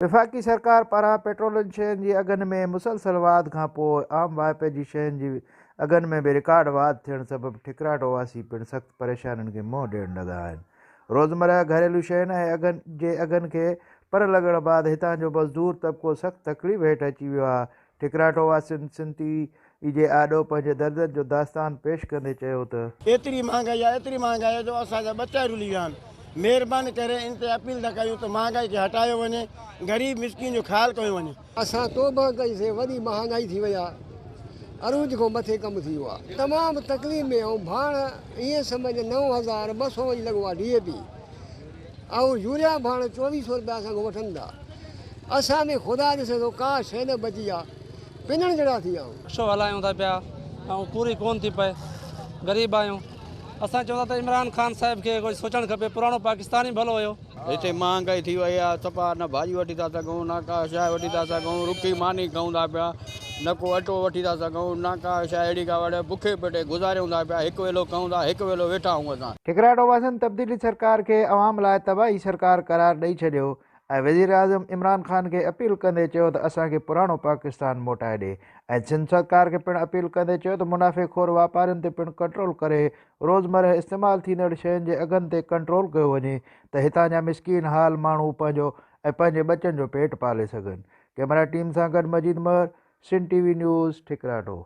وفاقي سرڪار پاران پيٽرولين شين جي اگهن ۾ مسلسل واڌ کانپوء عام واهپي جي شين جي اگهن ۾ به رڪارڊ واڌ ٿيڻ سبب ٺڪراٺو واسي پڻ سخت پريشانين کي منهن ڏيڻ لڳا آهن. روزمرهه گهريلو شين ۽ اگهن جي اگهن کي پر لڳڻ بعد هتان جو مزدور طبقو سخت تڪليف هيٺ اچي ويو آهي. ٺڪراٺو واسين سنڌ ٽي وي جي آڏو پنهنجي دردن جو داستان پيش ڪندي چيو ته. ايتري مهانگائي آهي ايتري مهانگائي آهي جو اسان جا ٻچا ئي رلي ويا آهن مهرباني ڪري ان تي اپيل ٿا ڪيون ته مهانگائي کي هٽايو وڃي غريب مسڪين جو خيال ڪيو وڃي. اسان توبه ڪئي سي وڏي مهانگائي ٿي وئي آ عروج کان مٿي ڪم ٿي ويو آ تمام تڪليف ۾ آهيون ڀاڻ ائين سمجهه 9200 وڃي لڳو آ ڊي اي پي ۽ يوريا ڀاڻ 24 سو رپيا اسان کان وٺن ٿا اسان ۾ خدا ڏسي ٿو ڪا شيء نه بچي آ پنڻ جهڙا ٿي ويا آهيون. رڪشو هلايون ٿا پيا ۽ پوري ڪون ٿي پئي غريب آهيون اسان چون ٿا ته عمران خان صاحب کي ڪجهه سوچڻ کپي پراڻو پاڪستان ئي ڀلو هيو. هتي مهانگائي ٿي وئي آهي صفا نه ڀاڄي وٺي ٿا سگهون نه ڪا شيء وٺي ٿا سگهون رکي ماني کائون ٿا پيا نه ڪو اٽو وٺي ٿا سگهون نه ڪا شيء اهڙي ڪا وٺي بکي پيٽ گذاريون ٿا پيا هڪ ويلو کائون ٿا هڪ ويلو ويٺا آهيون اسان. ٺڪراٺو واسين تبديلي سرڪار کي عوام لاء تباهي سرڪار قرار ڏئي ڇڏيو ۽ وزيراعظم عمران خان کي اپيل ڪندي چيو ته اسان کي پراڻو پاڪستان موٽائي ڏي ۽ سنڌ سرڪار کي پڻ اپيل ڪندي چيو ته منافعي خور واپارين تي پڻ ڪنٽرول ڪري روزمرهه استعمال ٿيندڙ شين جي اگهن تي ڪنٽرول ڪيو وڃي ته هتان جا مسڪين حال ماڻهو پنهنجو ۽ پنهنجي ٻچن جو پيٽ پالي سگهن. ڪئميرا ٽيم سان گڏ Majeed Mahar, Sindh T V news, Thakratho.